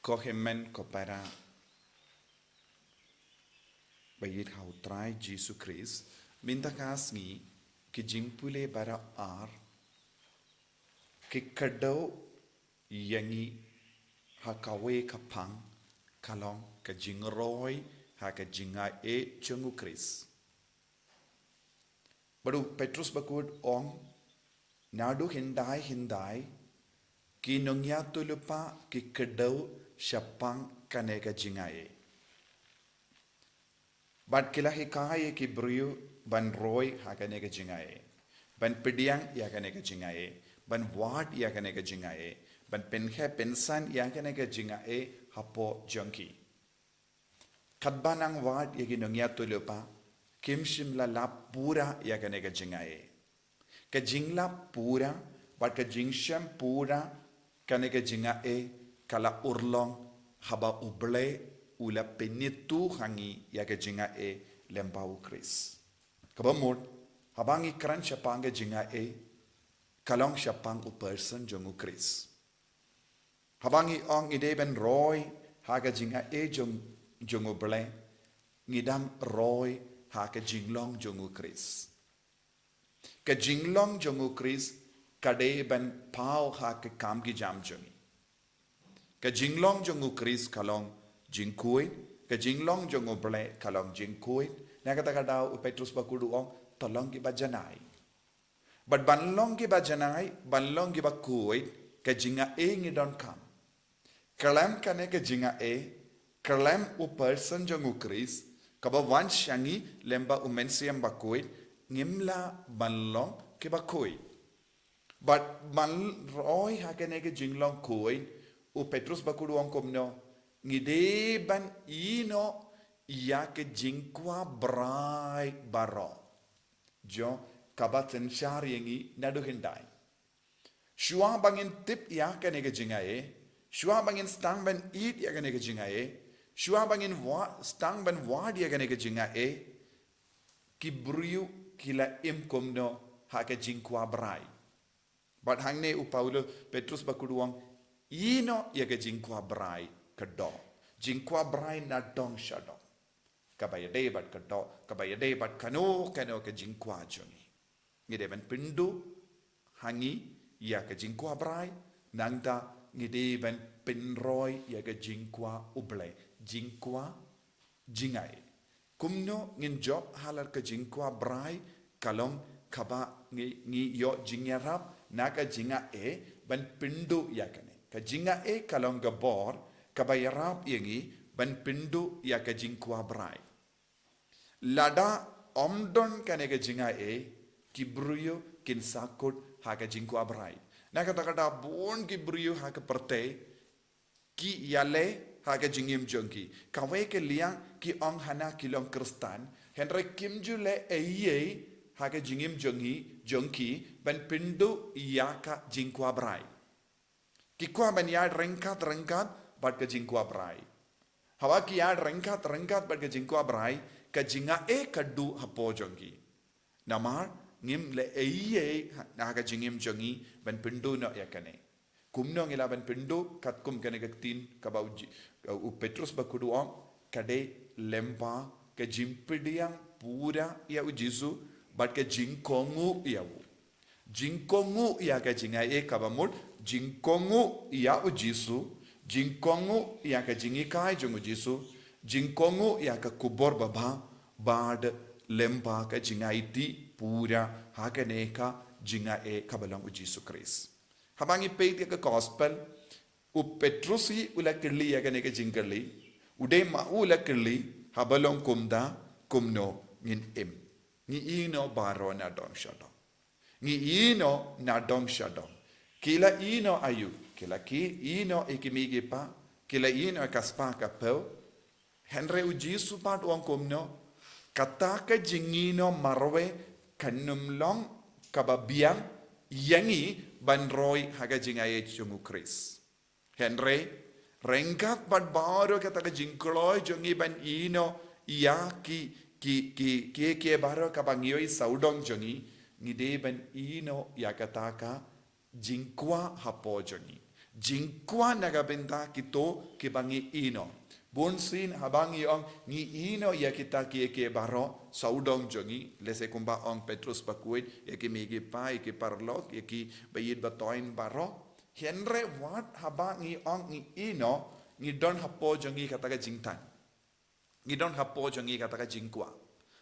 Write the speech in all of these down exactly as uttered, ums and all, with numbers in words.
Ko hynmen ko para ba ïeit ha u Trai Jisu Khrist, mynta ka sngi ki jingpule baroh ar ki kdew ïa ngi ha kawei ka phang, ka long ka jingroi ha ka jingaiei jong u Khrist. Bad u Petrus bakut u ong, naduh hyndai hyndai ki nongïathuhlypa ki kdew shaphang kane ka jingaiei. Bad ki la hikai ïa ki briew ban roi ha kane ka jingaiei, ban pdiang ïa kane ka jingaiei, ban wad ïa kane ka jingaiei, ban pynheh pynsan ïa kane ka jingaiei hapoh jong ki. Katba nang wad ïa ki nongïathuhlypa, kim shym la lap pura ïa kane ka jingaiei. Ka jinglap pura bad ka jingshem pura kane ka jingaiei ka la urlong haba U Blei u la pynithuh ha ngi ïa ka jingaiei lyngba u Khrist. Kaba mut, haba ngi kren shaphang ka jingaiei, ka long shaphang u person jong u Khrist. Haba ngi ong ngi dei ban roi ha ka jingaiei jong, jong U Blei, ngi dang roi ha ka jinglong jong u Khrist. Ka jinglong jong u Khrist ka dei ban paw ha ka kam ki jam jong ngi. Ka jinglong jong u Khrist ka long jingkhuid, ka jinglong jong U Blei ka long jingkhuid. Na kata ka daw u Petrus bakut u ong, to long kiba janai. Bad ban long kiba janai, ban long kiba khuid, ka jingaiei ngi donkam. Khlem kane ka jingaiei, khlem u person jong u Khrist, kaba wan sha ngi lyngba u Mynsiem Bakhuid, ngim lah ban long kiba khuid. Bad ban roi ha kane ka jinglong khuid, u Petrus bakut u ong kumno, ngi dei ban ïehnoh ïa ka jingkwah brai baroh jong kaba synshar ïa ngi naduh hyndai. Shuwa ba ngin tip ïa kane ka jingaiei, shuwa ba ngin sdang ban ïeit ïa kane ka jingaiei, shuwa ba ngin wa-, sdang ban wad ïa kane ka jingaiei, ki briew ki la im kumno ha ka jingkwah brai. Bad hangne u Paulus, Petrus bakut u ong, ïehnoh ïa ka jingkwah brai ka doh. Jingkwah brai na dong sha dong. Kaba ïadei bad ka doh, kaba ïadei bad kano kano ka jingkwah jong ngi. Ngi dei ban pynduh ha ngi ïa ka jingkwah brai, nangta ngi dei ban pynroi ïa ka jingkwah U Blei, jingkwah jingaiei. Kumno ngin jop halor ka jingkwah brai, ka long kaba ngi, ngi ïoh jingïarap na ka jingaiei ban pynduh ïa kane. Ka jingaiei ka long ka bor kaba ïarap ïa ngi ban pynduh ïa ka jingkwah brai. Lada ym don kane ka jingaiei, ki briew kin sa kut ha ka jingkwah brai. Na kata ka daw bun ki briew ha ka pyrthei ki ïaleh ha ka jingim jong ki. Kawei ka liang ki ong hana ki long Khristan, hynrei kim ju leh ei ei ha ka jingim jong ngi, jong ki, ban pynduh ïa ka jingkwah brai. Ki kwah ban ïaid ryngkat ryngkat bad ka jingkwah brai. Haba ki ïaid ryngkat ryngkat bad ka jingkwah brai, ka jingaiei ka duh hapoh jong ki. Namar ngim leh ei ei ha, ha ka jingim jong ngi ban pynduh noh ïa kane. Kumno ngi lah ban pynduh, katkum kane ka ktien kaba u Ji-, u Petrus bakut u ong, ka dei lyngba ka jingpdiang pura ïa u Jisu bad ka jingkohnguh ïa u. Jingkohnguh ïa ka jingaiei kaba mut, jingkohnguh ïa u Jisu, jingkohnguh ïa ka jinghikai jong u Jisu, jingkohnguh ïa ka khubor babha, bad lyngba ka jingaiti pura ha kane ka jingaiei kaba long u Jisu Khrist. Haba ngi peit ïa ka gospel, u Petrus hi u la kylli ïa kane ka jingkylli, u dei ma u la kylli, haba long kumta, kumno ngin im. Ngi ïehnoh baroh na dong sha dong. Ngi ïehnoh na dong sha dong. Ki la ïehnoh aïu, ki la ki ïehnoh ïa ki mei ki pa, ki la ïehnoh ïa ka spah ka phew. Hynrei u Jisu pat u ong kumno, kata ka jingïehnoh marwei kan ym long kaba biang ïa ngi ban roi ha ka jingaiei jong u Khrist. Hynrei, ryngkat bad baroh kata ka jingkloi jong ngi ban ïehnoh ïa ki, ki, ki, ki, ki baroh kaba ngi ïohi sawdong jong ngi, ngi dei ban ïehnoh ïa kata ka jingkwah hapoh jong ngi. Jingkwah na ka bynta kito kiba ngi ïehnoh. Bun sien haba ngi ong ngi ïehnoh ïa kita kiei kiei baroh sawdong jong ngi, lehse kumba ong Petrus Bakhuid, ïa ki mei ki pa, ïa ki paralok, ïa kiba ïeit ba toiñ baroh. Hynrei wat haba ngi ong ngi ïehnoh, ngi don hapoh jong ngi kata ka jingthan. Ngi don hapoh jong ngi kata ka jingkwah.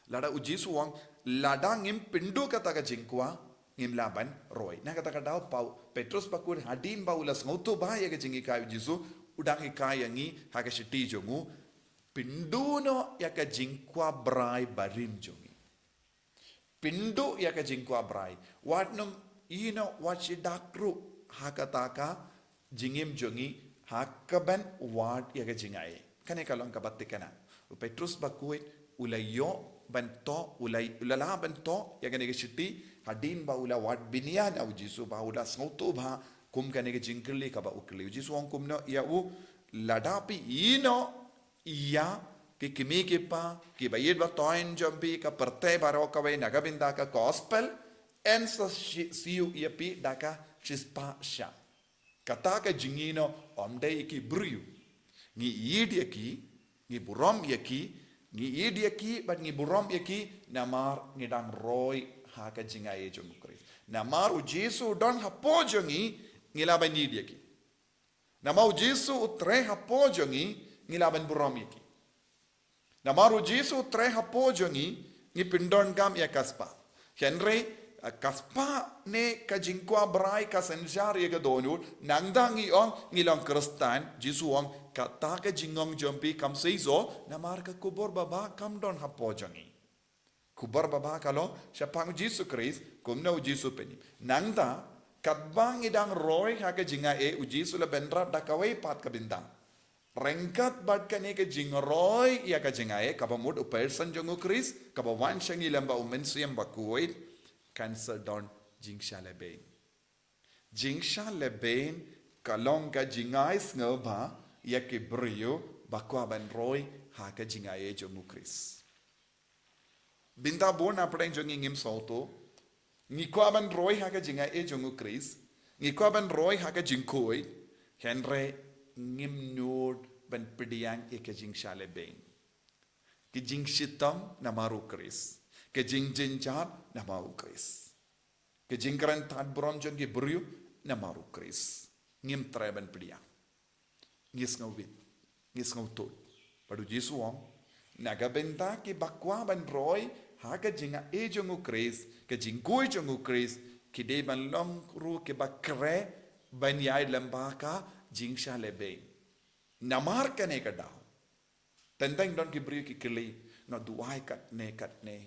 Lada u Jisu u ong, lada ngim pynduh kata ka jingkwah, ngim lah ban roi. Na kata ka daw pat u Petrus Bakhuid hadien ba u la sngewthuh bha ïa ka jinghikai u Jisu, u dang hikai ïa ngi ha ka shithi jong u, pynduh noh ïa ka jingkwah brai barim jong ngi. Pynduh ïa ka jingkwah brai. Wat nym ïehnoh, wat shu dak ruh ha kata ka jingim jong ngi ha kaban wad ïa ka jingaiei. Kane ka long kaba thikna. U Petrus Bakhuid u la ïoh ban thoh, u la, u la lah ban thoh ïa kane ka shithi hadien ba u la wad bniah na u Jisu, ba u la sngewthuh bha kum kane ka jingkylli kaba u kylli. U Jisu u ong kumno ïa u, lada phi ïehnoh ïa ki kmie ki kpa kiba ïeit ba toiñ jong phi, ka pyrthei baroh kawei, na ka bynta ka gospel, yn sa shi-, siew ïa phi da ka shispah shah. Kata ka jingïehnoh ym dei ïa ki briew. Ngi ïeit ïa ki, ngi burom ïa ki, ngi ïeit ïa ki bad ngi burom ïa ki, namar ngi dang roi ha ka jingaiei jong u Khrist. Namar u Jisu u don hapoh jong ngi, ngi lah ban ïeit ïa ki. Namar u Jisu u trei hapoh jong ngi, ngi lah ban burom ïa ki. Namar u Jisu u trei hapoh jong ngi, ngi pyndonkam ïa ka spah. Hynrei, eh, ka spah ne ka jingkwah brai ka synshar ïa ka dohnud, nangta ngi ong ngi long Khristan, Jisu u ong kata ka jingong jong phi kam seisoh, namar ka khubor babha kam don hapoh jong ngi. Khubor babha ka long shaphang u Jisu Khrist, kumno u Jisu u pynim. Nangta, katba ngi dang roi ha ka jingaiei, u Jisu u la bynrap da kawei pat ka bynta. Ryngkat bad kane ka jingroi ïa ka jingaiei, kaba mut u person jong u Khrist, kaba wan sha ngi lyngba u Mynsiem Bakhuid, kan sa don jingshah lehbeiñ. Jingshah lehbeiñ ka long ka jingai sngewbha ïa ki briew ba kwah ban roi ha ka jingaiei jong u Khrist. Bynta bun na pdeng jong ngi ngim sngewthuh. Ngi kwah ban roi ha ka jingaiei jong u Khrist. Ngi kwah ban roi ha ka jingkhuid. Hynrei ngim nud ban pdiang ïa ka jingshah lehbeiñ. Ka jingshitom namar u Khrist. Ka jingjynjar namar u Khrist. Ka jingkren tad burom jong ki briew namar u Khrist. Ngim treh ban pdiang. Ngi sngewbit, ngi sngewthuh. Bad u Jisu u ong, na ka bynta kiba kwah ban roi ha ka jingaiei jong u Khrist, ka jingkhuid jong u Khrist, ki dei ban long ruh kiba khreh ban ïaid lyngba ka jingshah lehbeiñ. Namar kane ka daw, teng teng don ki briew ki kylli, nga duwai katne katne,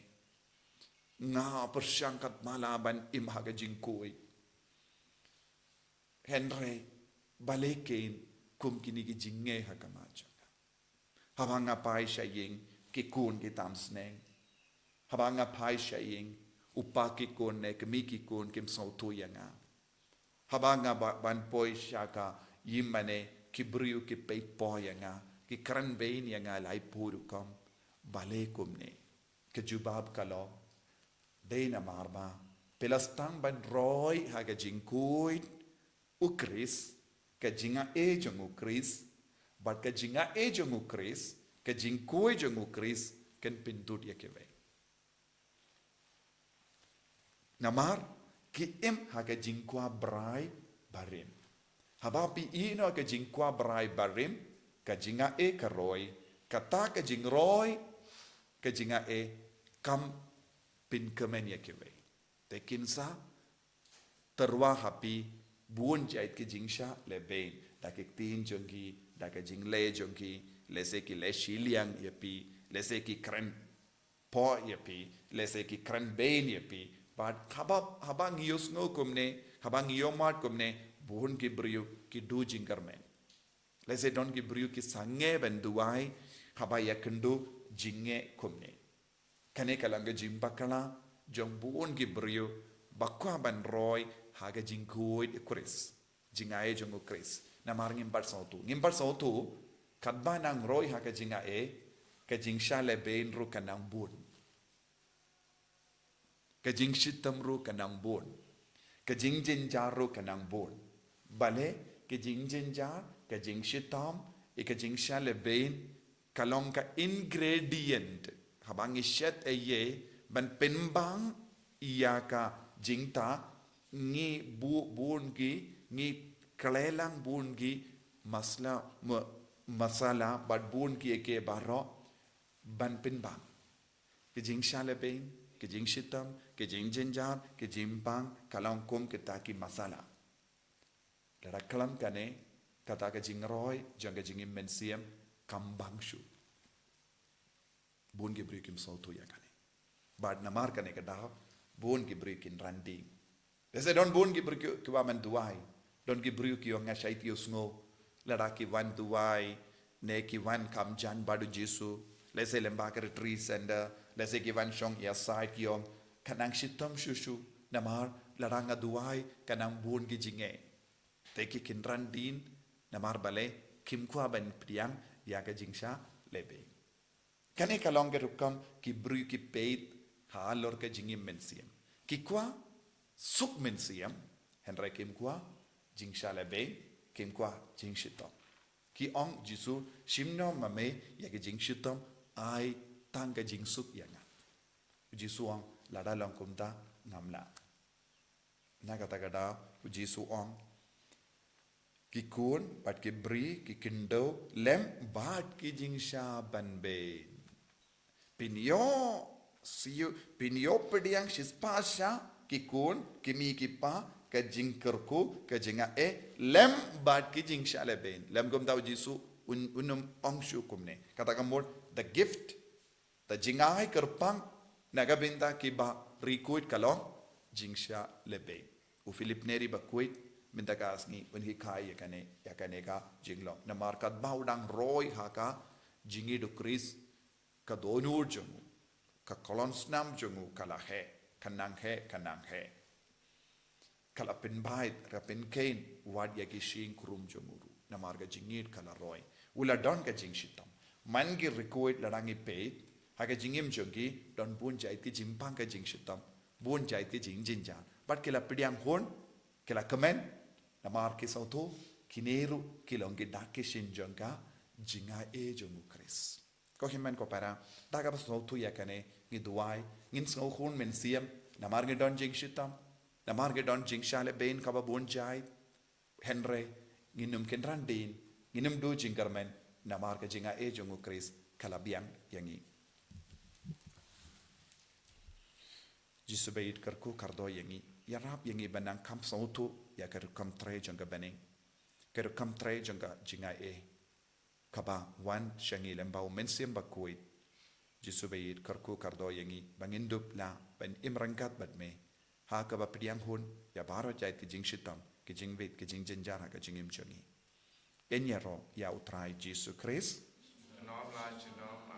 nga pyrshang katba lah ban im ha ka jingkhuid. Hynrei balei kein kum kine ki jingeh ha khmat jong nga? Haba nga phai sha ïing, ki khun ki tam sneng. Haba nga phai sha ïing, u pa ki khun ne kmie ki khun kim sngewthuh ïa nga. Haba nga ba-, ban poi sha ka ïingmane, ki briew ki peit poi ïa nga, ki kren beiñ ïa nga laiphew rukom. Balei kumne? Ka jubab ka long, dei namar ba phi la sdang ban roi ha ka jingkhuid u Khrist, ka jingaiei jong u Khrist, bad ka jingaiei jong u Khrist, ka jingkhuid jong u Khrist, kan pyndud ïa kiwei. Namar ki im ha ka jingkwah brai barim. Haba phi ïehnoh ka jingkwah brai barim, ka jingaiei ka roi, kata ka jingroi, ka jingaiei kam pynkmen ïa kiwei. Te kin sa tyrwa ha phi bun jait ki jingshah lehbeiñ, da ki ktien jong ki, da ka jingleh jong ki, lehse ki leh shiliang ïa phi, lehse ki kren poi ïa phi, lehse ki kren beiñ ïa phi. Bad haba, haba ngi ïohsngew kumne, haba ngi ïohmad kumne, bun ki briew ki duh jingkyrmen. Lehse don ki briew ki sangeh ban duwai, haba ïakynduh jingeh kumne. Kane ka long ka jingbakla jong bun ki briew ba kwah ban roi ha ka jingkhuid u Khrist, jingaiei jong u Khrist. Namar ngim pat sngewthuh. Ngim pat sngewthuh, katba nang roi ha ka jingaiei, ka jingshah lehbeiñ ruh ka nang bun. Ka jingshitom ruh ka nang bun. Ka jingjynjar ruh ka nang bun. Balei? Ka jingjynjar, ka jingshitom, ïa ka jingshah lehbein, ka long ka ingredient. Haba ngi shet ei ei, ban pynbang ïa ka jingtah, ngi buh bun ki, ngi khleh lang bun ki, masala, ma-, masala, bad bun ki ïa ki baroh, ban pynbang. Ka jingshah lehbein, ka jingshitom, ka jingjynjar, ka jingpang, ka long kum kita ki masala. Lada khlem kane, kata ka jingroi, jong ka jingim mynsiem, kam bang shuh. Bun ki briew kim sngewthuh ïa kane. Bad namar kane ka daw, bun ki briew kin ran ding. Lehse don bun ki briew ki, ki wan duwai. Don ki briew ki ong nga shait ïohsngew. Lada ki wan duwai, ne ki wan kham jan bad u Jisu. Lehse lyngba ka retreat center, lehse ki wan shong ïasaid ki ong. Ka nang shitom shuh shuh, namar lada nga duwai, ka nang bun ki jingeh. Te ki kin ran ding, namar balei, kim kwah ban pdiang, ïa ka jingshah lehbein. Kane ka long ka rukom ki briew ki peit halor ka jingim mynsiem. Ki kwah suk mynsiem, hynrei kim kwah jingshah lehbein, kim kwah jingshitom. Ki ong Jisu, shim noh ma me ïa ka jingshitom, ai tang ka jingsuk ïa nga. Jisu ong, lada long kumta, ngam lah. Na kata ka daw, u Jisu ong, ki khun, bad ki briew, ki khyndew, lem, bad ki jingshah banbeiñ. Phin ïoh, siew, phin ïoh pdiang shispah shah, ki khun, ki kmie ki kpa, ka jingkyrkhu, ka jingaiei, lem, bad ki jingshah lehbein. Lem kumta u Jisu, un, un ym ong shuh kumne. Kata ka mut, the gift, te jingai kyrpang, na ka bynta kiba riewkhuid ka long, jingshah lehbein. U Philip Neri bakhuid, mynta ka sngi, un hikai ïa kane, ïa kane ka jinglong. Namar katba u dang roi ha ka, jingïeit u Khrist, ka dohnud jong u, ka khlem snam jong u, ka la heh, ka nang heh, ka nang heh. Ka la pynbeit, ka pynkheiñ, wat ïa ki shyieng khrum jong u ruh. Namar ka jingïeit ka la roi. U la don ka jingshitom. Man ki riewkhuid lada ngi peit, ha ka jingim jong ki, don bun jait ki jingpang ka jingshitom. Bun jait ki jingjynjar. Bad ki la pdiang hun, ki la kmen, namar ki sngewthuh, kine ruh, ki long ki dak ki shin jong ka, jingaiei jong u Khrist. Ko hynmen ko para, da kaba sngewthuh ïa kane, ngi duwai, ngin sngewkhun mynsiem, namar ngi don jingshitom, namar ngi don jingshah lehbein kaba bun jait, hynrei, ngin ym kynran dien, ngin ym duh jingkyrmen, namar ka jingaiei jong u Khrist, ka la biang ïa ngi. Jisu baieit kyrkhu kyrdoh ïa ngi, ïarap ïa ngi ban nang kham sngewthuh, ïa ka rukom trei jong ka bneng, ka rukom trei jong ka jingaiei. Kaba wan sha ngi lyngba u Mynsiem Bakhuid. Jisu baieit kyrkhu kyrdoh ïa ngi, ba ngin dup lah, ban im ryngkat bad me. Ha kaba pdiang hun, ïa baroh jait ki jingshitom, ki jingwit, ki jingjynjar ha ka jingim jong ngi. Ngin ïaroh, ïa u Trai Jisu Khrist. Nong la jnong